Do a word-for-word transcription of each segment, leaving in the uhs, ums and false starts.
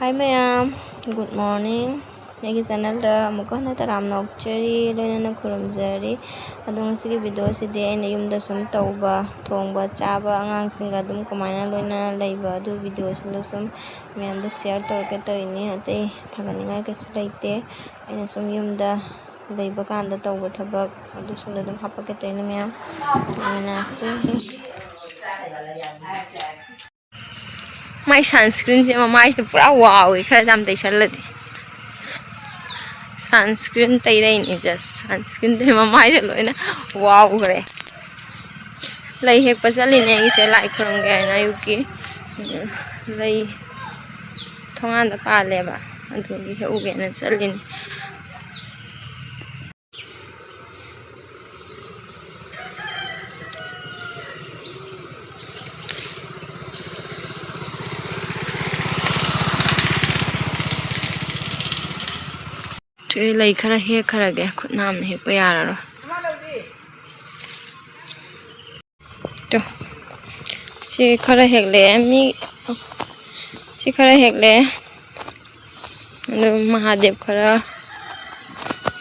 Hi ꯃꯌꯥꯝ, good morning. ꯑꯩꯒꯤ ꯆꯦꯅꯦꯜꯗ ꯑꯃꯨꯛꯀ ꯍꯟꯅ ꯇꯔꯥꯝꯅ ꯑꯣꯛꯆꯔꯤ, ꯂꯣꯏꯅꯅ ꯈꯨꯔꯨꯝꯖꯔꯤ꯫ ꯑꯗꯣ ꯉꯁꯤꯒꯤ ꯚꯤꯗꯤꯑꯣꯁꯤꯗꯤ ꯑꯩꯅ ꯌꯨꯝꯗ ꯁꯨꯝ ꯇꯧꯕ, ꯊꯣꯡꯕ, ꯆꯥꯕ, ꯑꯉꯥꯡꯁꯤꯡꯒ ꯑꯗꯨꯝ ꯀꯃꯥꯏꯅ ꯂꯣꯏꯅꯅ ꯂꯩꯕ, ꯑꯗꯨ ꯚꯤꯗꯤꯑꯣꯁꯤꯡꯗꯣ ꯁꯨꯝ ꯃꯌꯥꯝꯗ ꯁꯤꯌꯔ ꯇꯧꯔꯛꯀꯦ ꯇꯧꯔꯤꯅꯤ꯫ ꯑꯇꯩ ꯊꯥꯒꯠꯅꯤꯡꯉꯥꯏ ꯀꯩꯁꯨ ꯂꯩꯇꯦ꯫ ꯑꯩꯅ ꯁꯨꯝ ꯌꯨꯝꯗ ꯂꯩꯕ ꯀꯥꯟꯗ ꯇꯧꯕ ꯊꯕꯛ ꯑꯗꯨꯁꯤꯡꯗꯣ ꯑꯗꯨꯝ ꯍꯥꯞꯄꯛꯀꯦ ꯇꯧꯔꯤꯅꯤ ꯃꯌꯥꯝ꯫ ꯌꯦꯡꯃꯤꯟꯅꯁꯤ꯫ ꯃꯥꯏ ꯁꯟꯁꯀ꯭ꯔꯤꯟꯁꯦ ꯃꯃꯥꯏꯁꯦ ꯄꯨꯔꯥ ꯋꯥꯎꯋꯦ, ꯈꯔ ꯌꯥꯝ ꯇꯩꯁꯜꯂꯗꯤ꯫ ꯁꯟꯁꯀ꯭ꯔꯤꯟ ꯇꯩꯔꯛꯏꯅꯦ, ꯖꯁ ꯁꯟꯁꯀ꯭ꯔꯤꯟ ꯇꯩ ꯃꯃꯥꯏꯁꯦ ꯂꯣꯏꯅ ꯋꯥꯎꯈ꯭ꯔꯦ꯫ ꯂꯩ ꯍꯦꯛꯄ ꯆꯠꯂꯤꯅꯦ ꯑꯩꯁꯦ, ꯂꯥꯏ ꯈꯨꯔꯨꯝꯒꯦ ꯍꯥꯏꯅ ꯑꯌꯨꯛꯀꯤ꯫ ꯂꯩ ꯊꯣꯡꯒꯥꯟꯗ ꯄꯥꯜꯂꯦꯕ, ꯑꯗꯨꯒꯤ ꯍꯦꯛꯎꯒꯦꯅ ꯆꯠꯂꯤꯅꯦ꯫ ꯁꯤ ꯂꯩ ꯈꯔ ꯍꯦꯛꯈ꯭ꯔꯒꯦ, ꯈꯨꯠ ꯅꯥꯝꯅ ꯍꯦꯛꯄ ꯌꯥꯔꯔꯣꯏ꯫ ꯇꯣ, ꯁꯤ ꯈꯔ ꯍꯦꯛꯂꯛꯑꯦ ꯃꯤ, ꯁꯤ ꯈꯔ ꯍꯦꯛꯂꯛꯑꯦ꯫ ꯑꯗꯨ ꯃꯍꯥꯗꯦꯕ ꯈꯔ,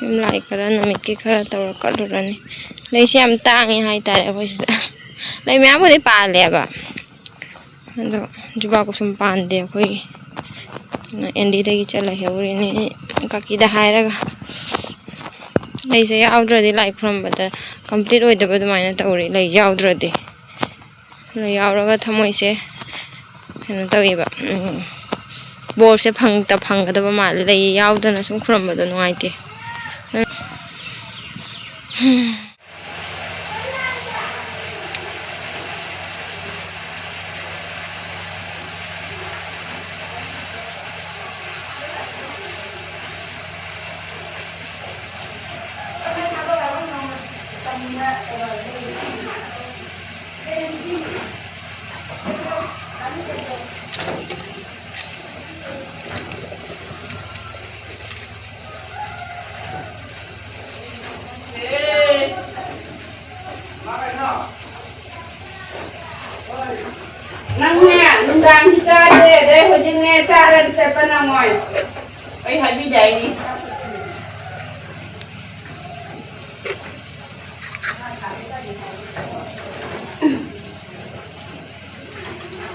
ꯌꯨꯝꯂꯥꯏ ꯈꯔ, ꯅꯨꯃꯤꯠꯀꯤ ꯈꯔ ꯇꯧꯔ ꯀꯠꯂꯨꯔꯅꯤ꯫ ꯂꯩꯁꯦ ꯌꯥꯝ ꯇꯥꯡꯉꯤ ꯍꯥꯏꯇꯥꯔꯦ ꯑꯩꯈꯣꯏ ꯁꯤꯗ꯫ ꯂꯩ ꯃꯌꯥꯝꯕꯨꯗꯤ ꯄꯥꯜꯂꯦꯕ, ꯑꯗꯣ ꯖꯨꯕꯥ ꯀꯨꯁꯨꯝ ꯄꯥꯟꯗꯦ ꯑꯩꯈꯣꯏꯒꯤ꯫ ꯑꯦꯟꯗꯤꯗꯒꯤ ꯆꯠꯂ ꯍꯦꯛꯎꯔꯤꯅꯤ ꯀꯥꯀꯤꯗ ꯍꯥꯏꯔꯒ꯫ ꯂꯩꯁꯦ ꯌꯥꯎꯗ꯭ꯔꯗꯤ ꯂꯥꯏ ꯈꯨꯔꯨꯝꯕꯗ ꯀꯝꯄ꯭ꯂꯤꯠ ꯑꯣꯏꯗꯕ ꯑꯗꯨꯃꯥꯏꯅ ꯇꯧꯔꯦ, ꯂꯩ ꯌꯥꯎꯗ꯭ꯔꯗꯤ꯫ ꯂꯩ ꯌꯥꯎꯔꯒ ꯊꯃꯣꯏꯁꯦ ꯀꯩꯅꯣ ꯇꯧꯋꯦꯕ, ꯎꯝ, ꯕꯣꯔꯁꯦ ꯐꯪ-, ꯐꯪꯒꯗꯕ ꯃꯥꯜꯂꯦ꯫ ꯂꯩ ꯌꯥꯎꯗꯅ ꯁꯨꯝ ꯈꯨꯔꯨꯝꯕꯗꯣ ꯅꯨꯡꯉꯥꯏꯇꯦ꯫ ꯆꯠꯄ ꯅꯪꯉꯣꯏ꯫ ꯑꯩ ꯍꯥꯏꯕꯤꯗꯥꯏꯅꯦ꯫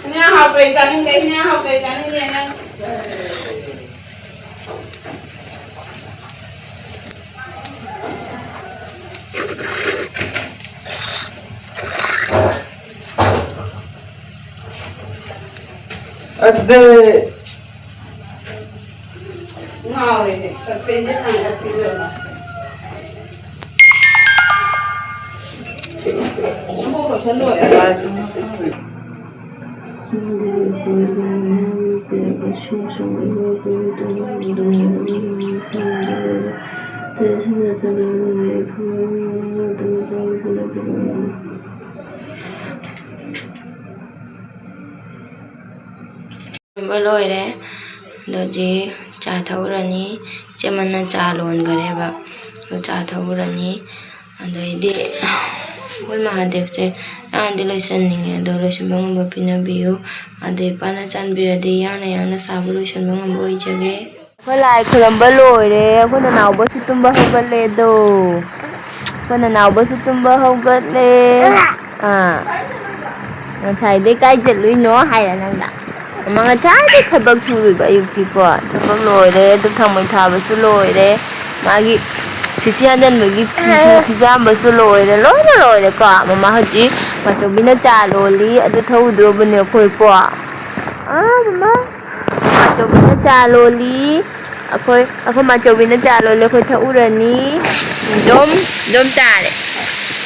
ꯍꯤꯟꯖꯥꯡ ꯍꯥꯎꯇ꯭ꯔꯗꯤ ꯆꯥꯅꯤꯡꯗꯦ, ꯍꯤꯟꯖꯥꯡ ꯍꯥꯎꯇ꯭ꯔꯗꯤ ꯆꯥꯅꯤꯡꯗꯦ ꯅꯪ꯫ ꯑꯗꯨ ꯉꯥꯎꯔꯦꯅꯦ, ꯁꯁꯄꯦꯟꯁꯦ ꯊꯥꯡꯒꯠꯄꯤꯔꯣꯅ꯫ ꯅꯪꯕꯨ ꯀꯣꯏꯁꯟ ꯂꯣꯏꯔꯦ꯫ ꯂꯣꯏꯔꯦ꯫ ꯑꯗꯣ ꯍꯧꯖꯤꯛ ꯆꯥ ꯊꯛꯎꯔꯅꯤ꯫ ꯏꯆꯦꯃꯅ ꯆꯥ ꯂꯣꯟꯈꯔꯦꯕ꯫ ꯑꯗꯣ ꯆꯥ ꯊꯛꯎꯔꯅꯤ꯫ ꯑꯗꯩꯗꯤ ꯑꯩꯈꯣꯏ ꯃꯍꯥꯗꯦꯕꯁꯦ ꯌꯥꯝꯅꯗꯤ ꯂꯣꯏꯁꯟꯅꯤꯡꯉꯦ, ꯑꯗꯣ ꯂꯣꯏꯁꯟꯕ ꯉꯝꯕ ꯄꯤꯅꯕꯤꯌꯨ꯫ ꯑꯗꯩ ꯏꯄꯥꯅ ꯆꯥꯟꯕꯤꯔꯗꯤ ꯌꯥꯡꯅ ꯌꯥꯡꯅ ꯁꯥꯕ ꯂꯣꯏꯁꯟꯕ ꯉꯝꯕ ꯑꯣꯏꯖꯒꯦ꯫ ꯑꯩꯈꯣꯏ ꯂꯥꯏ ꯈꯨꯔꯝꯕ ꯂꯣꯏꯔꯦ꯫ ꯑꯩꯈꯣꯏ ꯅꯅꯥꯎꯕꯁꯨ ꯇꯨꯝꯕ ꯍꯧꯒꯠꯂꯦ ꯑꯗꯣ꯫ ꯑꯩꯈꯣꯏ ꯅꯅꯥꯎꯕꯁꯨ ꯇꯨꯝꯕ ꯍꯧꯒꯠꯂꯦ꯫ ꯑꯥ꯫ ꯉꯁꯥꯏꯗꯩ ꯀꯥꯏ ꯆꯠꯂꯨꯏꯅꯣ ꯍꯥꯏꯔ ꯅꯪꯅ? ꯑꯃ ꯉꯁꯥꯏꯗꯩ ꯊꯕꯛ ꯁꯨꯔꯤꯕ ꯑꯌꯨꯛꯀꯤꯀꯣ꯫ ꯊꯕꯛ ꯂꯣꯏꯔꯦ꯫ ꯙꯨꯞ ꯊꯥꯎꯃꯩ ꯊꯥꯕꯁꯨ ꯂꯣꯏꯔꯦ꯫ ꯃꯥꯒꯤ ꯁꯤꯁꯤ ꯍꯟꯖꯟꯕꯒꯤ ꯐꯤ ꯐꯤꯖꯥꯝꯕꯁꯨ ꯂꯣꯏꯔꯦ꯫ ꯂꯣꯏꯅ ꯂꯣꯏꯔꯦꯀꯣ꯫ ꯃꯃꯥ ꯍꯧꯖꯤꯛ ꯃꯥꯆꯧꯕꯤꯅ ꯆꯥ ꯂꯣꯜꯂꯤ꯫ ꯑꯗꯨ ꯊꯛꯎꯗ꯭ꯔꯣꯕꯅꯦ ꯑꯩꯈꯣꯏꯀꯣ꯫ ꯑꯥ, ꯃꯃꯥ꯫ ꯃꯥꯆꯧꯕꯤꯅ ꯆꯥ ꯂꯣꯜꯂꯤ꯫ ꯑꯩꯈꯣꯏ, ꯑꯩꯈꯣꯏ ꯃꯥꯆꯧꯕꯤꯅ ꯆꯥ ꯂꯣꯜꯂꯤ, ꯑꯩꯈꯣꯏ ꯊꯛꯎꯔꯅꯤ꯫ ꯑꯗꯨꯝ, ꯑꯗꯨꯝ ꯇꯥꯔꯦ꯫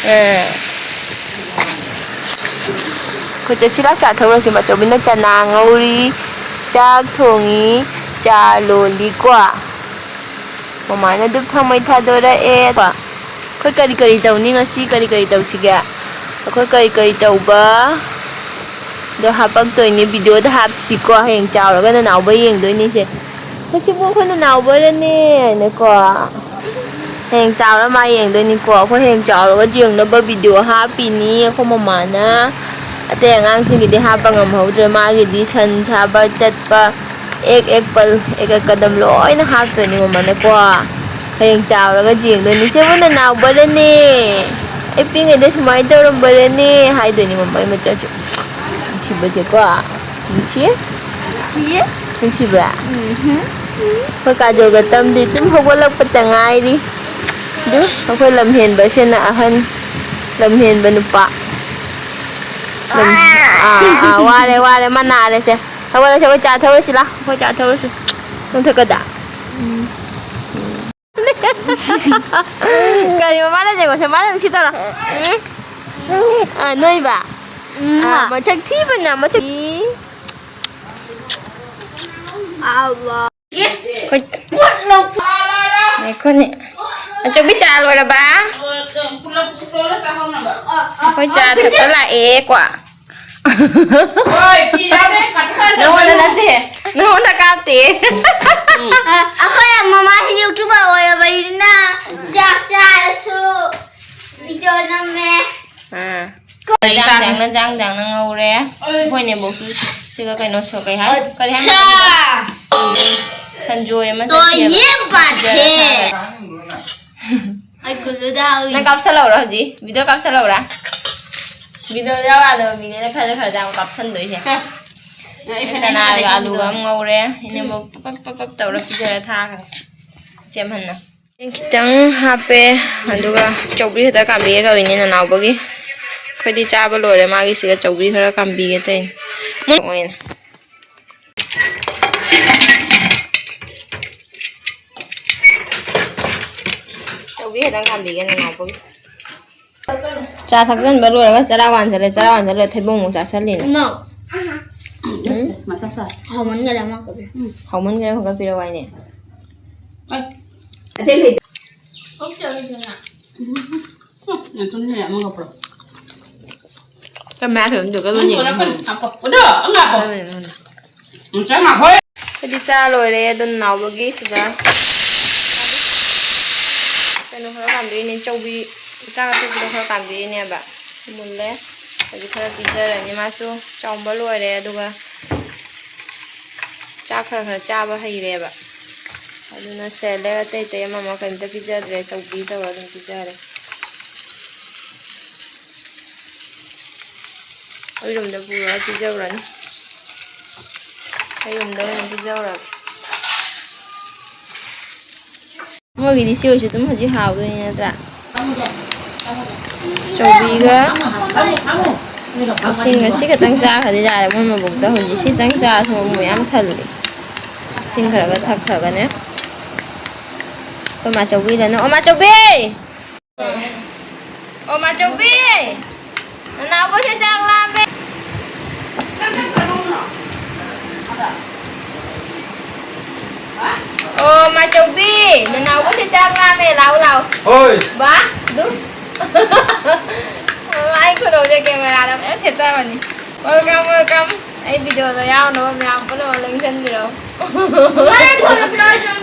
ꯑꯥ꯫ ꯑꯩꯈꯣꯏ ꯆꯦꯁꯤꯂꯥ ꯆꯥ ꯊꯛꯎꯔꯁꯤ꯫ ꯃꯥꯆꯧꯕꯤꯅ ꯆꯅꯥ ꯉꯧꯔꯤ, ꯆꯥꯛ ꯊꯣꯡꯉꯤ, ꯆꯥ ꯂꯣꯜꯂꯤꯀꯣ꯫ ꯃꯃꯥꯅ ꯙꯨꯞ ꯊꯥꯎꯃꯩ ꯊꯥꯗꯣꯔꯛꯑꯦ꯫ ꯀꯣ, ꯑꯩꯈꯣꯏ ꯀꯔꯤ ꯀꯔꯤ ꯇꯧꯅꯤ ꯉꯁꯤ? ꯀꯔꯤ ꯀꯔꯤ ꯇꯧꯁꯤꯒꯦ? ꯑꯩꯈꯣꯏ ꯀꯔꯤ ꯀꯔꯤ ꯇꯧꯕ? ꯑꯗꯣ ꯍꯥꯄꯛꯇꯣꯏꯅꯦ, ꯚꯤꯗꯤꯑꯣꯗ ꯍꯥꯞꯁꯤꯀꯣ꯫ ꯍꯌꯦꯡ ꯆꯥꯎꯔꯒ ꯅꯅꯥꯎꯕ ꯌꯦꯡꯗꯣꯏꯅꯤꯁꯦ꯫ "ꯑꯩꯈꯣꯏ ꯁꯤꯕꯨ ꯑꯩꯈꯣꯏ ꯅꯅꯥꯎꯕꯔꯅꯦ" ꯍꯥꯏꯅꯀꯣ꯫ ꯍꯌꯦꯡ ꯆꯥꯎꯔ ꯃꯥ ꯌꯦꯡꯗꯣꯏꯅꯤꯀꯣ꯫ ꯑꯩꯈꯣꯏ ꯍꯌꯦꯡ ꯆꯥꯎꯔꯒ ꯌꯦꯡꯅꯕ ꯚꯤꯗꯤꯑꯣ ꯍꯥꯞꯄꯤꯅꯤ ꯑꯩꯈꯣꯏ ꯃꯃꯥꯅ꯫ ꯑꯇꯩ ꯑꯉꯥꯡꯁꯤꯡꯒꯤꯗꯤ ꯍꯥꯞꯄ ꯉꯝꯍꯧꯗ꯭ꯔꯦ꯫ ꯃꯥꯒꯤꯗꯤ ꯁꯟ ꯁꯥꯕ ꯆꯠꯄ, ꯑꯦꯛ ꯑꯦꯛ ꯄꯜ, ꯑꯦꯛ ꯑꯦꯛ ꯀꯗꯝ ꯂꯣꯏꯅ ꯍꯥꯞꯇꯣꯏꯅꯤ ꯃꯃꯥꯅꯀꯣ꯫ ꯍꯌꯦꯡ ꯆꯥꯎꯔꯒ ꯌꯦꯡꯗꯣꯏꯅꯤ, "ꯏꯆꯦꯕꯨ ꯅꯅꯥꯎꯕꯔꯅꯦ, ꯑꯩ ꯄꯤꯛꯏꯉꯩꯗ ꯁꯨꯃꯥꯏꯅ ꯇꯧꯔꯝꯕꯔꯅꯦ" ꯍꯥꯏꯗꯣꯏꯅꯤ ꯃꯃꯥ꯫ ꯑꯩ ꯃꯆꯥꯁꯨ ꯅꯨꯡꯁꯤꯕꯁꯦꯀꯣ꯫ ꯅꯨꯡꯁꯤ? ꯅꯨꯡꯁꯤꯌꯦ꯫ ꯅꯨꯡꯁꯤꯕ꯭ꯔꯥ? ꯎꯝꯍꯨꯝ꯫ ꯑꯩꯈꯣꯏ ꯀꯥꯖꯣꯜꯒ ꯇꯝꯗꯤ ꯇꯨꯝ ꯍꯧꯒꯠꯂꯛꯄꯇ ꯉꯥꯏꯔꯤ꯫ ꯑꯗꯨ ꯑꯩꯈꯣꯏ ꯂꯝꯍꯦꯟꯕꯁꯤꯅ ꯑꯍꯟ, ꯂꯝꯍꯦꯟꯕ ꯅꯨꯄꯥ꯫ ꯂꯝ-, ꯑꯥ, ꯑꯥ, ꯋꯥꯔꯦ, ꯋꯥꯔꯦ, ꯃꯥ ꯅꯥꯔꯦꯁꯦ꯫ ꯍꯧꯒꯠꯂꯁꯦ, ꯑꯩꯈꯣꯏ ꯆꯥ ꯊꯛꯎꯔꯁꯤ ꯂꯥ, ꯑꯩꯈꯣꯏ ꯆꯥ ꯊꯛꯎꯔꯁꯤ꯫ ꯅꯪ ꯊꯛꯀꯗ꯭ꯔꯥ? ꯎꯝ꯫ ꯀꯔꯤ ꯃꯃꯥꯅ ꯌꯦꯡꯉꯣꯁꯦ, ꯃꯥꯅ ꯅꯨꯡꯁꯤ ꯇꯧꯔꯣ꯫ ꯎꯝ꯫ ꯑꯥ, ꯅꯣꯏꯕ? ꯑꯥ, ꯃꯁꯛ ꯊꯤꯕꯅ ꯃꯁꯛ ꯊꯤ꯫ ꯑꯩꯈꯣꯏ-, ꯉꯥꯏꯈꯣꯅꯦ꯫ ꯑꯆꯧꯕꯤ ꯆꯥ ꯂꯣꯏꯔꯕ? ꯑꯩꯈꯣꯏ ꯆꯥ ꯊꯛꯄ ꯂꯥꯛꯑꯦ ꯀꯣ꯫ ꯍꯣꯏ, ꯐꯤ ꯌꯥꯎꯔꯦ, ꯀꯠꯊꯠꯈ꯭ꯔꯦ꯫ ꯅꯉꯣꯟꯗ ꯅꯠꯇꯦ, ꯅꯉꯣꯟꯗ ꯀꯥꯞꯇꯦ꯫ ꯑ-, ꯑꯩꯈꯣꯏ ꯃꯃꯥꯁꯤ YouTuber ꯑꯣꯏꯔꯕꯅꯤꯅ ꯆꯥꯛ ꯆꯥꯔꯁꯨ video ꯅꯝꯃꯦ꯫ ꯑꯥ꯫ ꯀꯩ ꯆꯥꯡ ꯆꯥꯡꯅ, ꯆꯥꯡ ꯆꯥꯡꯅ ꯉꯧꯔꯦ꯫ ꯑꯩꯈꯣꯏ ꯅꯦꯝꯕꯣꯛꯁꯨ ꯁꯤꯒ ꯀꯩꯅꯣ ꯁꯣ-, ꯀꯩ ꯍꯥꯏ-, ꯀꯔꯤ ꯍꯥꯏꯅꯣ? ꯑꯠꯁꯥ꯫ ꯁꯟꯖꯣꯏ ꯑꯃ ꯇꯣ ꯆꯠꯈꯤꯑꯕ꯫ ꯌꯦ ꯕꯥꯠ ꯍꯦ꯫ ꯑꯩ ꯀꯨꯜꯂꯨꯗ ꯍꯥꯎꯏ꯫ ꯅꯪ ꯀꯥꯞꯁꯜꯂꯛꯎꯔꯣ ꯍꯧꯖꯤꯛ? Video ꯀꯥꯞꯁꯜꯂꯛꯎꯔꯥ? Video ꯌꯥꯎꯔꯛꯑꯗꯕ ꯃꯤꯅꯦꯅ ꯈꯔ ꯈꯔꯗ ꯑꯃꯨꯛ ꯀꯥꯞꯁꯟꯗꯣꯏꯁꯦ꯫ ꯍꯦ꯫ ꯅꯣꯏ ꯆꯅꯥꯒ ꯑꯂꯨꯒ ꯑꯃ ꯉꯧꯔꯦ꯫ ꯏꯅꯦꯝꯕꯣꯛ ꯄꯞ ꯄꯞ ꯄꯞ ꯄꯞ ꯇꯧꯔ ꯄꯤꯖꯔ ꯊꯥꯈ꯭ꯔꯦ꯫ ꯏꯆꯦꯝꯍꯟꯅ꯫ ꯆꯦꯡ ꯈꯤꯇꯪ ꯍꯥꯞꯄꯦ, ꯑꯗꯨꯒ ꯆꯧꯒ꯭ꯔꯤ ꯈꯛꯇ ꯀꯥꯝꯕꯤꯒꯦ ꯇꯧꯔꯤꯅꯦ ꯅꯅꯥꯎꯕꯒꯤ꯫ ꯑꯩꯈꯣꯏꯗꯤ ꯆꯥꯕ ꯂꯣꯏꯔꯦ, ꯃꯥꯒꯤ ꯁꯤꯒ ꯆꯧꯒ꯭ꯔꯤ ꯈꯔ ꯀꯥꯝꯕꯤꯒꯦ ꯇꯧꯔꯤꯅꯦ꯫ ꯃꯨꯟ ꯑꯣꯏꯅ꯫ ꯆꯧꯒ꯭ꯔꯤ ꯈꯛꯇꯪ ꯀꯥꯝꯕꯤꯒꯦ ꯅꯅꯥꯎꯕꯒꯤ꯫ ꯆꯥ ꯊꯛꯆꯟꯕ ꯂꯣꯏꯔꯒ ꯆꯔꯥ ꯋꯥꯟꯁꯤꯜꯂꯦ, ꯆꯔꯥ ꯋꯥꯟꯁꯤꯜꯂ ꯊꯩꯕꯣꯡ ꯑꯃꯨꯛ ꯆꯥꯁꯤꯜꯂꯤꯅꯦ꯫ ꯏꯃꯥ꯫ ꯎꯝ? ꯃꯆꯥ ꯆꯥ꯫ ꯍꯥꯎꯃꯟꯈꯔꯦ ꯑꯃ ꯀꯞꯄꯦ꯫ ꯎꯝ꯫ ꯍꯥꯎꯃꯟꯈꯔꯦ ꯑꯃ ꯀꯞꯄꯤꯔꯣ ꯍꯥꯏꯅꯦ꯫ ꯑꯁ꯫ ꯑꯇꯩ ꯂꯩꯇꯦ꯫ ꯀꯞꯇꯧꯔꯤꯗꯨꯅ꯫ ꯎꯝ꯫ ꯅꯇꯨꯝꯁꯦ ꯑꯃꯒ ꯄꯨꯔꯛꯑꯣ꯫ ꯀꯩ ꯃꯌꯥ ꯈꯤꯇꯪ ꯗꯨꯒ ꯅꯪ ꯂꯣꯏꯅ ꯄꯨꯔꯛꯀꯅꯨ꯫ ꯍꯥꯞꯄꯣ꯫ ꯑꯗꯣ, ꯑꯉꯥꯡ ꯍꯥꯞꯄꯣ꯫ ꯂꯣꯏꯅ ꯂꯣꯏꯅ꯫ ꯎꯝ, ꯆꯪꯉꯛꯈꯣꯏ꯫ ꯑꯩꯈꯣꯏꯗꯤ ꯆꯥ ꯂꯣꯏꯔꯦ, ꯑꯗꯨ ꯅꯅꯥꯎꯕꯒꯤ ꯁꯤꯗ ꯀꯩꯅꯣ ꯈꯔ ꯀꯥꯝꯕꯤꯔꯤꯅꯦ, ꯆꯧꯕꯤ, ꯆꯥꯛ ꯑꯇꯣꯛꯄꯗꯣ ꯈꯔ ꯀꯥꯝꯕꯤꯔꯤꯅꯦꯕ꯫ ꯃꯨꯜꯂꯦ꯫ ꯍꯧꯖꯤꯛ ꯈꯔ ꯄꯤꯖꯔꯅꯤ꯫ ꯃꯥꯁꯨ ꯆꯥꯎꯝꯕ ꯂꯣꯏꯔꯦ, ꯑꯗꯨꯒ ꯆꯥ ꯈꯔ ꯈꯔ ꯆꯥꯕ ꯍꯩꯔꯦꯕ꯫ ꯑꯗꯨꯅ ꯁꯦꯂꯦꯛ ꯑꯇꯩ ꯑꯇꯩ ꯑꯃ ꯑꯃ ꯀꯩꯝꯇ ꯄꯤꯖꯗ꯭ꯔꯦ, ꯆꯧꯕꯤ ꯇꯧꯔ ꯑꯗꯨꯝ ꯄꯤꯖꯔꯦ꯫ ꯑꯩ ꯔꯨꯝꯗ ꯄꯨꯔꯒ ꯄꯤꯖꯧꯔꯅꯤ꯫ ꯑꯩ ꯔꯨꯝꯗ ꯑꯣꯏꯅ ꯄꯤꯖꯧꯔꯒꯦ꯫ ꯃꯣꯏꯒꯤꯗꯤ ꯁꯤ ꯑꯣꯏꯁꯨ ꯑꯗꯨꯝ ꯍꯧꯖꯤꯛ ꯍꯥꯎꯗꯣꯏꯅꯤ ꯅꯠꯇ꯭ꯔꯥ? ꯆꯧꯕꯤꯒ ꯏꯁꯤꯡꯒ ꯁꯤ ꯈꯛꯇꯪ ꯆꯥꯈ꯭ꯔꯗꯤ ꯌꯥꯔꯦ ꯃꯣꯏ ꯃꯕꯨꯛꯇ꯫ ꯍꯧꯖꯤꯛ ꯁꯤꯇꯪ ꯆꯥꯔꯁꯨ ꯃꯕꯨꯛ ꯌꯥꯝ ꯊꯜꯂꯦ꯫ ꯏꯁꯤꯡ ꯈꯔꯒ ꯊꯛꯈ꯭ꯔꯒꯅꯦ꯫ ꯑꯩꯈꯣꯏ ꯃꯥꯆꯧꯕꯤꯗꯅ, "ꯑꯣ ꯃꯥꯆꯧꯕꯤ!" ꯑꯣ ꯃꯥꯆꯧꯕꯤ! ꯅꯅꯥꯎꯕꯁꯦ ꯆꯥꯛ ꯂꯥꯝꯃꯦ꯫ ꯑꯣ ꯃꯥꯆꯧꯕꯤ! ꯅꯅꯥꯎꯕꯁꯦ ꯆꯥꯛ ꯂꯥꯝꯃꯦ꯫ ꯂꯥꯛꯎ, ꯂꯥꯛꯎ꯫ ꯍꯣꯏ꯫ ꯕꯥ, ꯑꯗꯨ꯫ ꯑꯣ, ꯑꯩ ꯈꯨꯅꯧꯁꯦ ꯀꯦꯃꯦꯔꯥꯗ ꯃꯌꯥꯝ ꯁꯦꯠꯇꯕꯅꯤ꯫ Welcome, welcome꯫ ꯑꯩ ꯚꯤꯗꯤꯑꯣꯗ ꯌꯥꯎꯅꯕ ꯃꯌꯥꯝ ꯄꯨꯝꯅꯃꯛ ꯂꯦꯡꯁꯤꯟꯕꯤꯔꯛꯎ꯫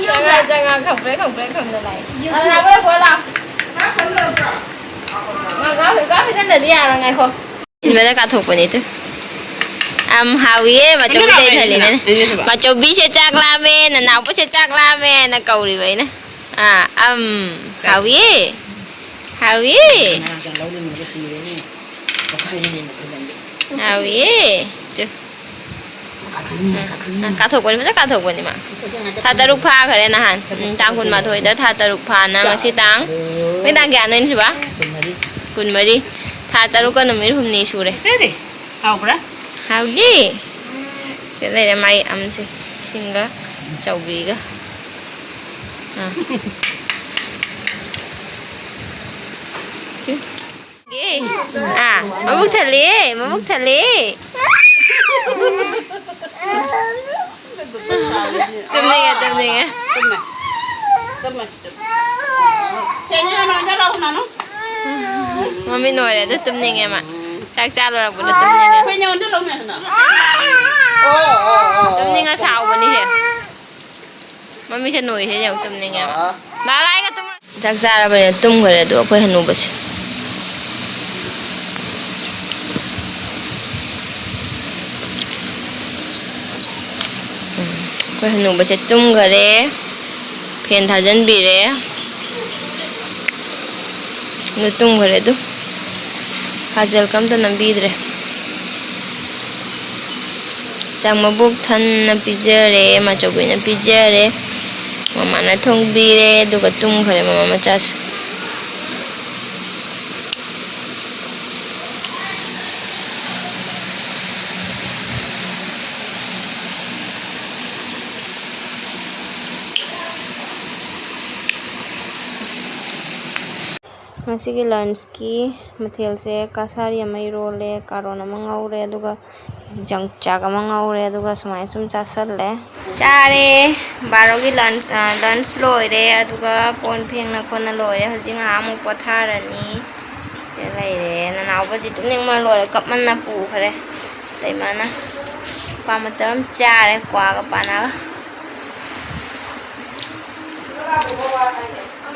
ꯆꯪꯉꯛ, ꯆꯪꯉꯛ, ꯈꯪꯄ꯭ꯔꯦꯛ, ꯈꯪꯄ꯭ꯔꯦꯛ ꯈꯪꯗ ꯂꯥꯛꯑꯦ꯫ ꯑ, ꯂꯥꯛꯑꯣ, ꯂꯥꯛꯑꯣ, ꯂꯥꯛꯑꯣ꯫ ꯉꯥ, ꯉꯥ, ꯉꯥ ꯐꯖꯅꯗꯤ ꯌꯥꯔꯣꯏ, ꯉꯥꯏꯈꯣ꯫ ꯏꯟꯕꯗ ꯀꯥꯊꯣꯛꯄꯅꯦ ꯇꯨ꯫ ꯑꯝ, ꯍꯥꯎꯏꯌꯦ, ꯃꯆꯧꯕꯤ ꯀꯩꯅꯣ ꯇꯩ ꯊꯜꯂꯤꯅꯦ꯫ ꯑꯩꯅ ꯍꯥꯏꯕ꯫ "ꯃꯆꯧꯕꯤꯁꯦ ꯆꯥꯛ ꯂꯥꯝꯃꯦ, ꯅꯅꯥꯎꯕꯁꯦ ꯆꯥꯛ ꯂꯥꯝꯃꯦꯅ" ꯀꯧꯔꯤꯕ ꯑꯩꯅ꯫ ꯑꯥ, ꯑꯝ, ꯍꯥꯎꯏꯌꯦ꯫ ꯍꯥꯎꯏꯌꯦ꯫ ꯍꯥꯎꯏꯌꯦ꯫ ꯇꯨ꯫ ꯀꯥꯊꯣꯛꯄꯅꯤ, ꯐꯖꯅ ꯀꯥꯊꯣꯛꯄꯅꯤ ꯃꯥ꯫ ꯊꯥ ꯇꯔꯨꯛ ꯐꯥꯈ꯭ꯔꯦ ꯅꯍꯥꯟ꯫ ꯎꯝ, ꯇꯥꯡ ꯀꯨꯟꯃꯥꯊꯣꯏꯗ ꯊꯥ ꯇꯔꯨꯛ ꯐꯥꯅ ꯉꯁꯤ ꯇꯥꯡ, ꯉꯁꯤ ꯇꯥꯡ ꯀꯌꯥꯅꯣ ꯑꯩꯅ ꯁꯤꯕ? ꯀꯨꯟꯃꯔꯤ꯫ ꯊꯥ ꯇꯔꯨꯛꯀ ꯅꯨꯃꯤꯠ ꯍꯨꯝꯅꯤ ꯁꯨꯔꯦ꯫ ꯆꯦꯗꯤ, ꯍꯥꯎꯕ꯭ꯔꯥ? ꯍꯥꯎꯗꯤ꯫ ꯁꯤꯗ ꯂꯩꯔꯦ ꯃꯥꯏ ꯑꯝꯁꯦ, ꯏꯁꯤꯡꯒ ꯆꯧꯕꯤꯒ꯫ ꯑꯥ꯫ ꯁꯤ꯫ ꯑꯦ, ꯑꯥ, ꯃꯕꯨꯛ ꯊꯜꯂꯦ, ꯃꯕꯨꯛ ꯊꯜꯂꯦ꯫ ꯇꯨꯝꯅꯤꯡꯉꯦ, ꯇꯨꯝꯅꯤꯡꯉꯦ꯫ ꯇꯨꯝꯃꯦ꯫ ꯇꯨꯝꯃꯦ꯫ ꯃꯃꯤꯠ ꯅꯣꯏꯔꯦ, ꯑꯗꯨ ꯇꯨꯝꯅꯤꯡꯉꯦ ꯃꯥ꯫ ꯆꯥꯛ ꯆꯥ ꯂꯣꯏꯔꯛꯄꯗ ꯇꯨꯝꯅꯤꯡꯉꯦ꯫ ꯇꯨꯝꯅꯤꯡꯉ ꯁꯥꯎꯕꯅꯤꯁꯦ꯫ ꯃꯃꯤꯠꯁꯦ ꯅꯣꯏꯁꯦ ꯌꯦꯡꯉꯨ, ꯇꯨꯝꯅꯤꯡꯉꯦꯕ꯫ ꯂꯥꯛꯑꯣ, ꯂꯥꯛꯑꯣ, ꯑꯩꯒ ꯇꯨꯝꯃꯨꯔꯣ꯫ ꯆꯥꯛ ꯆꯥꯔꯕꯅꯤꯅ ꯇꯨꯝꯈ꯭ꯔꯦ ꯑꯗꯣ ꯑꯩꯈꯣꯏ ꯍꯅꯨꯕꯁꯦ꯫ ꯎꯝ꯫ ꯑꯩꯈꯣꯏ ꯍꯅꯨꯕꯁꯦ ꯇꯨꯝꯈꯔꯦ꯫ ꯐꯦꯟ ꯊꯥꯖꯤꯟꯕꯤꯔꯦ꯫ ꯑꯗꯨ ꯇꯨꯝꯈꯔꯦ ꯑꯗꯨ꯫ ꯀꯥꯖꯜꯒ ꯑꯝꯇ ꯅꯝꯕꯤꯗ꯭ꯔꯦ꯫ ꯆꯥꯛ ꯃꯕꯨꯛ ꯊꯟꯅ ꯄꯤꯖꯔꯦ, ꯃꯥꯆꯧꯕꯤꯅ ꯄꯤꯖꯔꯦ, ꯃꯃꯥꯅ ꯊꯣꯡꯕꯤꯔꯦ, ꯑꯗꯨꯒ ꯇꯨꯝꯈꯔꯦ ꯃꯃꯥ ꯃꯆꯥꯁꯦ꯫ ꯉꯁꯤꯒꯤ ꯂꯟꯁꯀꯤ ꯃꯊꯦꯜꯁꯦ ꯀꯁꯥꯔꯤ ꯑꯃ ꯏꯔꯣꯜꯂꯦ, ꯀꯥꯔꯣꯟ ꯑꯃ ꯉꯧꯔꯦ, ꯑꯗꯨꯒ ꯌꯣꯡꯆꯥꯛ ꯑꯃ ꯉꯧꯔꯦ, ꯑꯗꯨꯒ ꯁꯨꯃꯥꯏꯅ ꯁꯨꯝ ꯆꯥꯁꯜꯂꯦ꯫ ꯆꯥꯔꯦ꯫ ꯕꯥꯔꯣꯒꯤ ꯂꯟꯁ, ꯑ, ꯂꯟꯁ ꯂꯣꯏꯔꯦ, ꯑꯗꯨꯒ ꯀꯣꯟ ꯐꯦꯡꯅ ꯈꯣꯠꯅ ꯂꯣꯏꯔꯦ꯫ ꯍꯧꯖꯤꯛ ꯉꯥꯏꯍꯥꯛ ꯑꯃꯨꯛ ꯄꯣꯊꯥꯔꯅꯤ꯫ ꯁꯤꯗ ꯂꯩꯔꯦ꯫ ꯅꯅꯥꯎꯕꯗꯤ ꯇꯨꯝꯅꯤꯡꯕꯅ ꯂꯣꯏꯔꯦ, ꯀꯞꯃꯟꯅ ꯄꯨꯈ꯭ꯔꯦ꯫ ꯑꯇꯩꯃꯥꯅ ꯀ꯭ꯋꯥ ꯃꯇꯞ ꯑꯃ ꯆꯥꯔꯦ, ꯀ꯭ꯋꯥꯒ ꯄꯥꯅꯒ꯫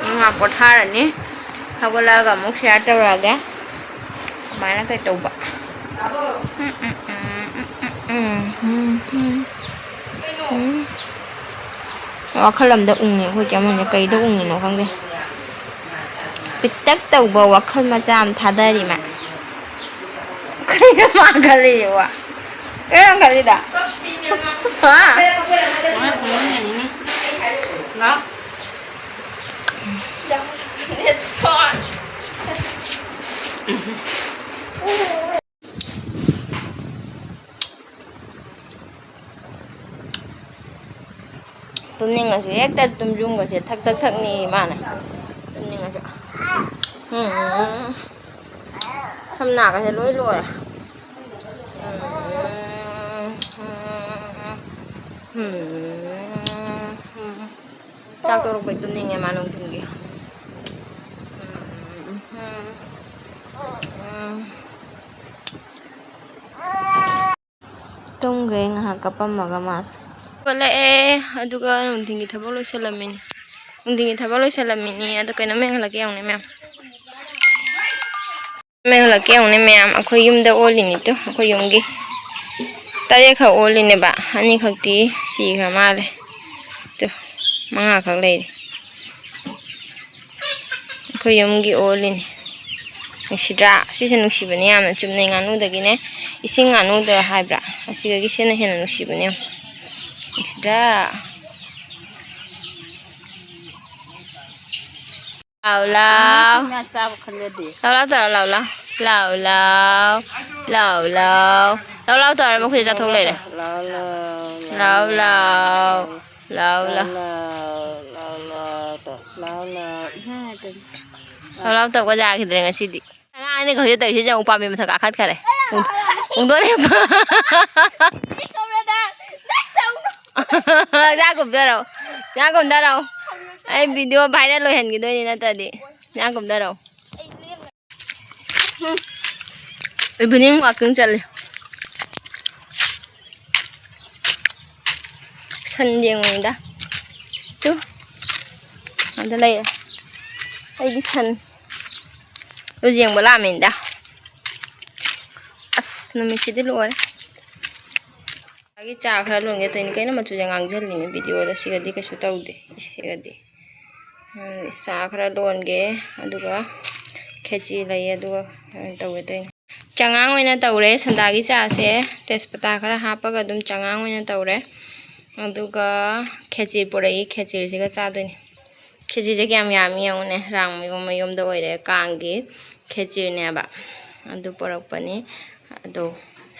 ꯉꯥꯏꯍꯥꯛ ꯄꯣꯊꯥꯔꯅꯤ꯫ ꯍꯧꯒꯠꯂꯛꯑꯒ ꯑꯃꯨꯛ ꯁꯤꯌꯥꯔ ꯇꯧꯔꯛꯑꯒꯦ꯫ ꯀꯃꯥꯏꯅ ꯀꯩ ꯇꯧꯕ꯫ ꯎꯝ, ꯎꯝ, ꯎꯝ꯫ ꯋꯥꯈꯜ ꯑꯃꯗ ꯎꯪꯉꯦ ꯑꯩꯈꯣꯏ ꯆꯦ ꯑꯃꯅ꯫ ꯀꯩꯗ ꯎꯪꯉꯤꯅꯣ ꯈꯪꯗꯦ꯫ ꯄꯤꯛꯇꯛ ꯇꯧꯕ ꯋꯥꯈꯜ ꯃꯆꯥ ꯑꯃ ꯊꯥꯗꯔꯤ ꯃꯥ꯫ ꯀꯩꯅꯣ ꯃꯥ ꯈꯜꯂꯤꯁꯤꯕꯣ? ꯀꯩꯅꯣ ꯈꯜꯂꯤꯗꯣ? ꯍꯥ? ꯃꯥ ꯐꯣꯟ ꯌꯦꯡꯉꯤꯅꯤ꯫ ꯂꯥꯎ꯫ ꯇꯨꯝꯅꯤꯡꯉꯁꯨ ꯍꯦꯛꯇ ꯇꯨꯝꯖꯨꯝꯒꯁꯦ ꯊꯛ ꯊꯛ ꯊꯛꯅꯤ ꯃꯥꯅ꯫ ꯇꯨꯝꯅꯤꯡꯉꯁꯨ꯫ ꯎꯝ꯫ ꯁꯝꯅꯥꯒꯁꯦ ꯂꯣꯏ ꯂꯣꯏꯔꯦ꯫ ꯎꯝ꯫ ꯎꯝ꯫ ꯆꯥꯛ ꯇꯣꯛꯂꯛꯄꯩ ꯇꯨꯝꯅꯤꯡꯉꯦ ꯃꯥ ꯅꯨꯡꯊꯤꯜꯒꯤ꯫ ꯎꯝ꯫ ꯎꯝ꯫ ꯇꯨꯝꯈ꯭ꯔꯦ ꯉꯥꯏꯍꯥꯛ ꯀꯞꯄꯝꯃꯒ ꯃꯥꯁꯦ꯫ ꯍꯧꯒꯠꯂꯛꯑꯦ, ꯑꯗꯨꯒ ꯅꯨꯡꯊꯤꯟꯒꯤ ꯊꯕꯛ ꯂꯣꯏꯁꯜꯂꯝꯃꯤꯅꯤ꯫ ꯅꯨꯡꯊꯤꯟꯒꯤ ꯊꯕꯛ ꯂꯣꯏꯁꯜꯂꯝꯃꯤꯅꯤ꯫ ꯑꯗꯣ ꯀꯩꯅꯣꯝ ꯌꯦꯡꯍꯜꯂꯛꯀꯦ ꯌꯦꯡꯉꯨꯅꯦ ꯃꯌꯥꯝ꯫ ꯀꯩꯅꯣꯝ ꯌꯦꯡꯍꯜꯂꯛꯀꯦ ꯌꯦꯡꯉꯨꯅꯦ ꯃꯌꯥꯝ꯫ ꯑꯩꯈꯣꯏ ꯌꯨꯝꯗ ꯑꯣꯜꯂꯤꯅꯤꯗꯣ, ꯑꯩꯈꯣꯏ ꯌꯨꯝꯒꯤ꯫ ꯇꯔꯦꯠꯈꯛ ꯑꯣꯜꯂꯤꯅꯦꯕ, ꯑꯅꯤꯈꯛꯇꯤ ꯁꯤꯈ꯭ꯔ ꯃꯥꯜꯂꯦ꯫ ꯇꯨ, ꯃꯉꯥꯈꯛ ꯂꯩꯔꯤ꯫ ꯑꯩꯈꯣꯏ ꯌꯨꯝꯒꯤ ꯑꯣꯜꯂꯤꯅꯤ꯫ ꯅꯨꯡꯁꯤꯗ꯭ꯔꯥ? ꯁꯤꯁꯦ ꯅꯨꯡꯁꯤꯕꯅꯦ ꯌꯥꯝꯅ꯫ ꯆꯨꯝꯅꯩ ꯉꯥꯅꯨꯗꯒꯤꯅꯦ, ꯏꯁꯤꯡ ꯉꯥꯅꯨꯗ ꯍꯥꯏꯕ꯭ꯔꯥ? ꯑꯁꯤꯗꯒꯤ ꯁꯤꯅ ꯍꯦꯟꯅ ꯅꯨꯡꯁꯤꯕꯅꯦ ꯌꯦꯡꯉꯨ꯫ ꯅꯨꯡꯁꯤꯗ꯭ꯔꯥ? ꯂꯥꯎ, ꯂꯥꯎ꯫ ꯉꯥ ꯆꯥꯕ ꯈꯪꯖꯗꯦ꯫ ꯂꯥꯎ, ꯂꯥꯎ ꯇꯧꯔꯣ, ꯂꯥꯎ, ꯂꯥꯎ꯫ ꯂꯥꯎ, ꯂꯥꯎ꯫ ꯂꯥꯎ, ꯂꯥꯎ ꯇꯧꯔꯣ, ꯃꯈꯨꯠꯁꯦ ꯆꯥꯊꯣꯛ ꯂꯩꯔꯦ꯫ ꯂꯥꯎ, ꯂꯥꯎ꯫ ꯂꯥꯎ, ꯂꯥꯎ꯫ ꯂꯥꯎ, ꯂꯥꯎ꯫ ꯂꯥꯎ, ꯂꯥꯎ ꯇꯧ꯫ ꯂꯥꯎ, ꯂꯥꯎ꯫ ꯂꯥꯎ, ꯂꯥꯎ ꯇꯧꯕꯒ ꯌꯥꯈꯤꯗ꯭ꯔꯦ ꯉꯁꯤꯗꯤ꯫ ꯑꯉꯥꯡꯅꯤ ꯍꯧꯖꯤꯛ ꯇꯧꯔꯤꯁꯦ, ꯌꯦꯡꯉꯨ, ꯄꯥꯝꯕꯤ ꯃꯊꯛ ꯀꯥꯈꯠꯈꯔꯦ꯫ ꯄꯨꯡ-, ꯄꯨꯡꯗꯣꯟ ꯂꯦꯞꯄ꯫ ꯌꯥ ꯀꯨꯝꯊꯔꯛꯑꯣ꯫ ꯌꯥ ꯀꯨꯝꯊꯔꯛꯑꯣ꯫ ꯑꯩ video viral ꯑꯣꯏꯍꯟꯈꯤꯗꯣꯏꯅꯤ ꯅꯠꯇ꯭ꯔꯗꯤ꯫ ꯌꯥ ꯀꯨꯝꯊꯔꯛꯑꯣ꯫ Evening walking ꯆꯠꯂꯤ꯫ ꯁꯟ ꯌꯦꯡꯉꯨꯏꯗ꯫ ꯇꯨ꯫ ꯑꯗ ꯂꯩꯔꯦ꯫ ꯑꯩꯒꯤ ꯁꯟ꯫ ꯑꯗꯨ ꯌꯦꯡꯕ ꯂꯥꯛꯑꯃꯤꯅꯤꯗ꯫ ꯑꯁ, ꯅꯨꯃꯤꯠꯁꯤꯗꯤ ꯂꯣꯏꯔꯦ꯫ ꯑꯩꯒꯤ ꯆꯥ ꯈꯔ ꯂꯣꯟꯒꯦ ꯇꯧꯔꯤꯅꯤ꯫ ꯀꯩꯅꯣ ꯃꯆꯨꯁꯦ ꯉꯥꯡꯁꯤꯜꯂꯤꯅꯦ videoꯗ? ꯁꯤꯒꯗꯤ ꯀꯩꯁꯨ ꯇꯧꯗꯦ꯫ ꯁꯤꯒꯗꯤ꯫ ꯎꯝ, ꯆꯥ ꯈꯔ ꯂꯣꯟꯒꯦ, ꯑꯗꯨꯒ ꯈꯦꯆꯤ ꯂꯩꯌꯦ, ꯑꯗꯨꯒ ꯀꯩꯅꯣ ꯇꯧꯒꯦ ꯇꯧꯔꯤꯅꯤ꯫ ꯆꯉꯥꯡ ꯑꯣꯏꯅ ꯇꯧꯔꯦ ꯁꯟꯗꯥꯒꯤ ꯆꯥꯁꯦ꯫ ꯇꯦꯖꯄꯇꯥ ꯈꯔ ꯍꯥꯞꯄꯒ ꯑꯗꯨꯝ ꯆꯉꯥꯡ ꯑꯣꯏꯅ ꯇꯧꯔꯦ꯫ ꯑꯗꯨꯒ ꯈꯦꯆꯤ ꯄꯨꯔꯛꯏ, ꯈꯦꯆꯤꯁꯤꯒ ꯆꯥꯗꯣꯏꯅꯤ꯫ ꯈꯦꯆꯤꯁꯦ ꯀꯌꯥꯝ ꯌꯥꯝꯃꯤ ꯌꯦꯡꯉꯨꯅꯦ, ꯔꯥꯝ ꯃꯌꯨꯝ ꯃꯌꯨꯝꯗ ꯑꯣꯏꯔꯦ ꯀꯥꯡꯒꯤ ꯈꯦꯆꯤꯅꯦꯕ꯫ ꯑꯗꯨ ꯄꯨꯔꯛꯄꯅꯤ꯫ ꯑꯗꯣ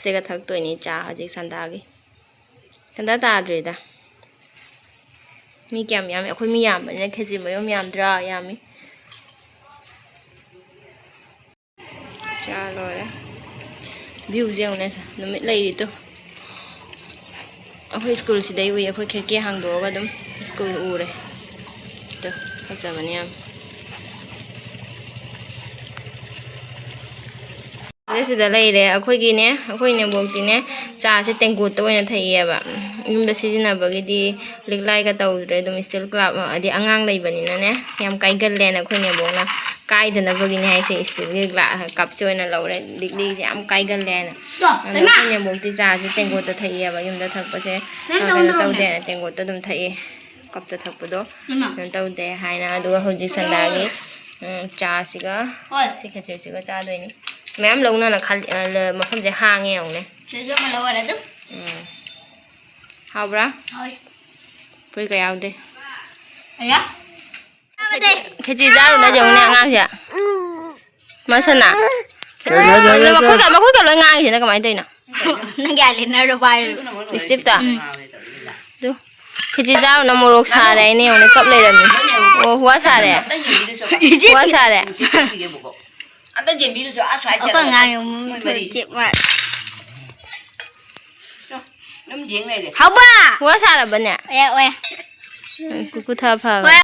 ꯁꯤꯒ ꯊꯛꯇꯣꯏꯅꯤ ꯆꯥ ꯍꯧꯖꯤꯛ ꯁꯟꯗꯥꯒꯤ꯫ ꯁꯟꯗꯥ ꯇꯥꯗ꯭ꯔꯤꯗ꯫ ꯃꯤ ꯀꯌꯥꯝ ꯌꯥꯝꯃꯤ? ꯑꯩꯈꯣꯏ ꯃꯤ ꯌꯥꯝꯕꯅꯤꯅ ꯈꯦꯆꯤ ꯃꯌꯨꯝ ꯌꯥꯝꯗ꯭ꯔꯥ? ꯌꯥꯝꯃꯤ꯫ ꯆꯥ ꯂꯣꯏꯔꯦ꯫ Viewꯁꯦ ꯌꯦꯡꯉꯨꯅꯦ, ꯅꯨꯃꯤꯠ ꯂꯩꯔꯤꯗꯣ꯫ ꯑꯩꯈꯣꯏ ꯁ꯭ꯀꯨꯜꯁꯤꯗꯩ ꯎꯏ, ꯑꯩꯈꯣꯏ ꯈꯤꯔꯀꯤ ꯍꯥꯡꯗꯣꯛꯑꯒ ꯑꯗꯨꯝ ꯁ꯭ꯀꯨꯜ ꯎꯔꯦ꯫ ꯇꯨ, ꯐꯖꯕꯅꯤ ꯌꯥꯝ꯫ ꯁꯤꯗ ꯂꯩꯔꯦ ꯑꯩꯈꯣꯏꯒꯤꯅꯦ, ꯑꯩꯈꯣꯏ ꯏꯅꯦꯝꯕꯣꯛꯇꯤꯅꯦ, ꯆꯥꯁꯦ ꯇꯦꯡꯀꯣꯠꯇ ꯑꯣꯏꯅ ꯊꯛꯑꯦꯕ꯫ ꯌꯨꯝꯗ ꯁꯤꯖꯤꯟꯅꯕꯒꯤꯗꯤ ꯂꯤꯛꯂꯥꯏꯒ ꯇꯧꯗ꯭ꯔꯦ, ꯑꯗꯨꯝ steel cup, ꯑꯗꯩ ꯑꯉꯥꯡ ꯂꯩꯕꯅꯤꯅꯅꯦ, ꯌꯥꯝ ꯀꯥꯏꯒꯜꯂꯦꯅ ꯑꯩꯈꯣꯏ ꯏꯅꯦꯝꯕꯣꯛꯅ ꯀꯥꯏꯗꯅꯕꯒꯤꯅꯤ ꯍꯥꯏꯁꯦ, ꯏꯁꯇꯤꯜꯒꯤ ꯒ꯭ꯂꯥ-, ꯀꯞꯁꯦ ꯑꯣꯏꯅ ꯂꯧꯔꯦ, ꯂꯤꯛꯂꯤꯁꯦ ꯌꯥꯝ ꯀꯥꯏꯒꯜꯂꯦ ꯍꯥꯏꯅ꯫ ꯇꯣ, ꯑꯗꯣ ꯇꯩꯃꯥ꯫ ꯑꯩꯈꯣꯏ ꯅꯦꯝꯕꯣꯛꯇꯤ ꯆꯥꯁꯦ ꯇꯦꯡꯀꯣꯠꯇ ꯊꯛꯏꯑꯕ, ꯌꯨꯝꯗ ꯊꯛꯄꯁꯦ ꯅꯪ ꯀꯩꯅꯣ ꯇꯧꯗ꯭ꯔꯣ ꯇꯧꯗꯦ ꯅꯪ? ꯍꯥꯏꯅ ꯇꯦꯡꯀꯣꯠꯇ ꯑꯗꯨꯝ ꯊꯛꯏ, ꯀꯞꯇ ꯊꯛꯄꯗꯣ ꯇꯩꯃꯥ꯫ ꯀꯩꯅꯣ ꯇꯧꯗꯦ ꯍꯥꯏꯅ꯫ ꯑꯗꯨꯒ ꯍꯧꯖꯤꯛ ꯁꯟꯗꯥꯒꯤ ꯎꯝ, ꯆꯥꯁꯤꯒ ꯍꯣꯏ꯫ ꯁꯤ ꯈꯦꯆ꯭ꯔꯤꯁꯤꯒ ꯆꯥꯗꯣꯏꯅꯤ꯫ ꯃꯌꯥꯝ ꯂꯧꯅꯅ ꯈꯜ-, ꯑ, ꯂ-, ꯃꯐꯝꯁꯦ ꯍꯥꯡꯉꯦ ꯌꯦꯡꯉꯨꯅꯦ꯫ ꯁꯤꯁꯨ ꯑꯃ ꯂꯧꯔꯦ ꯑꯗꯨꯝ꯫ ꯎꯝ꯫ ꯍꯥꯎꯕ꯭ꯔꯥ? ꯍꯣꯏ꯫ ꯐꯨꯔꯤꯠꯀ ꯌꯥꯎꯗꯦ꯫ ꯑꯌꯥ꯫ ꯈꯦꯆꯤ ꯆꯥꯔꯨꯅ ꯌꯦꯡꯉꯨꯅꯦ ꯑꯉꯥꯡꯁꯦ꯫ ꯃꯁꯅꯥ꯫ ꯀꯩꯅꯣ ꯍꯥꯏꯁꯦ? ꯃꯈꯨꯠꯀ, ꯃꯈꯨꯠꯀ ꯂꯣꯏ ꯉꯥꯡꯉꯤꯁꯤꯅ ꯀꯃꯥꯏꯅ ꯇꯧꯔꯤꯅꯣ? ꯅꯪꯒꯤ eyeliner ꯗꯣ ꯄꯥꯏꯔꯣ꯫ ꯂꯤꯞꯁꯇꯤꯛꯇ꯫ ꯑꯗꯨ ꯈꯦꯆꯤ ꯆꯥꯔꯨꯅ ꯃꯣꯔꯣꯛ ꯁꯥꯔꯦ ꯍꯥꯏꯅꯦ ꯌꯦꯡꯉꯨꯅꯦ, ꯀꯞ ꯂꯩꯔꯝꯃꯤ꯫ ꯑꯣ, ꯋꯥ ꯁꯥꯔꯦ꯫ ꯋꯥ ꯁꯥꯔꯦ꯫ ꯑꯝꯇ ꯌꯦꯡꯕꯤꯔꯨꯆꯣ, ꯑꯥ ꯁ꯭ꯋꯥꯏ ꯑꯩꯈꯣꯏ ꯆꯠꯂꯒ ꯑꯉꯥꯡ ꯌꯥꯝ ꯃꯣꯏ ꯃꯔꯤ꯫ ꯆꯦꯞ ꯃꯥꯜꯂꯦ꯫ ꯑꯗꯨꯝ ꯌꯦꯡ ꯂꯩꯔꯦ꯫ ꯍꯥꯎꯕ꯫ ꯋꯥ ꯁꯥꯔꯕꯅꯦ? ꯑꯦ ꯑꯣꯏ꯫ ꯀꯨꯀꯨ ꯊꯥ ꯐꯈ꯭ꯔꯦ꯫